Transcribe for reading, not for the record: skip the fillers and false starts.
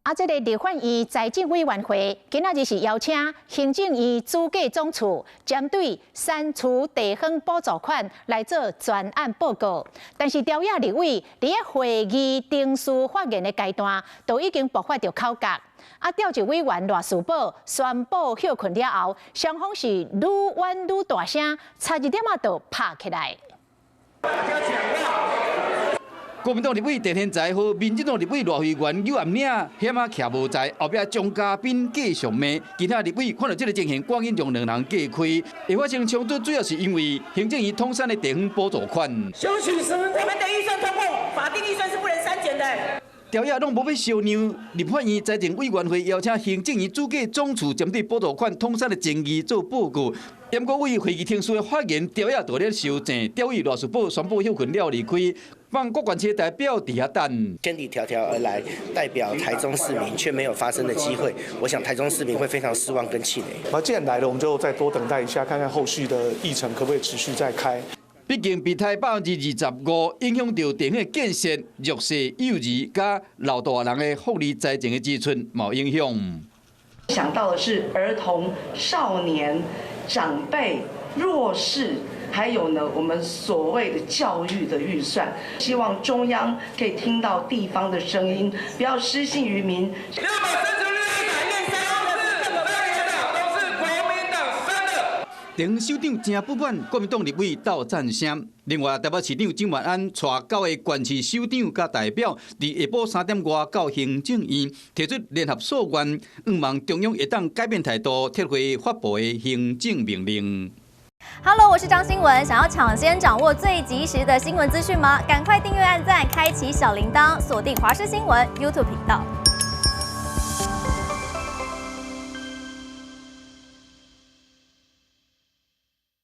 啊，這个立法院財政委員會今仔日是邀請行政院主計總處針對刪除地方補助款來做專案報告，但是朝野立委佇咧會議程序發言的階段，都已經爆發著口角。啊，召集委員賴士葆宣布歇睏了後，雙方是愈冤愈大聲，差一點仔就拍起來。國民黨立委鄭顯才和民進黨立委賴惠元扭頷領，險仔徛無在，後壁鍾嘉賓繼續罵，其他立委看著這个情形，趕緊將兩人隔開。會發生衝突，主要是因為行政院統三的地方補助款。休息時，我們的預算通過，法定預算是不能刪減的。朝野攏無欲相讓，立法院財政委員會邀請行政院主計總處針對補助款統三的爭議做報告。毋過為會議程序的發言，朝野就咧相爭，朝委賴士葆宣布歇睏了離開，放各縣市代表佇遐等。千里迢迢而來，代表台中市民卻沒有發聲的機會，我想台中市民會非常失望跟氣餒。那既然來了，我們就再多等待一下，看看後續的議程可不可以持續再開。畢竟被抬25%，影響著地方建設、弱勢幼兒佮老大人的福利財政的支出，嘛有影響。想到的是兒童、少年、長輩、弱勢，還有呢，我們所謂的教育的預算，希望中央可以聽到地方的聲音，不要失信於民。636億都是國民黨生的。地方首長誠不滿，國民黨立委鬥讚聲。另外，台北市長蔣萬安帶九个縣市首長佮代表，佇下晡3點外到行政院提出聯合訴願，向望中央會當改變態度，撤回發布的行政命令。 Hello，我是張新聞，想要搶先掌握最及時的新聞資訊嗎？趕快訂閱、按讚、開啟小鈴鐺，鎖定華視新聞 YouTube 頻道。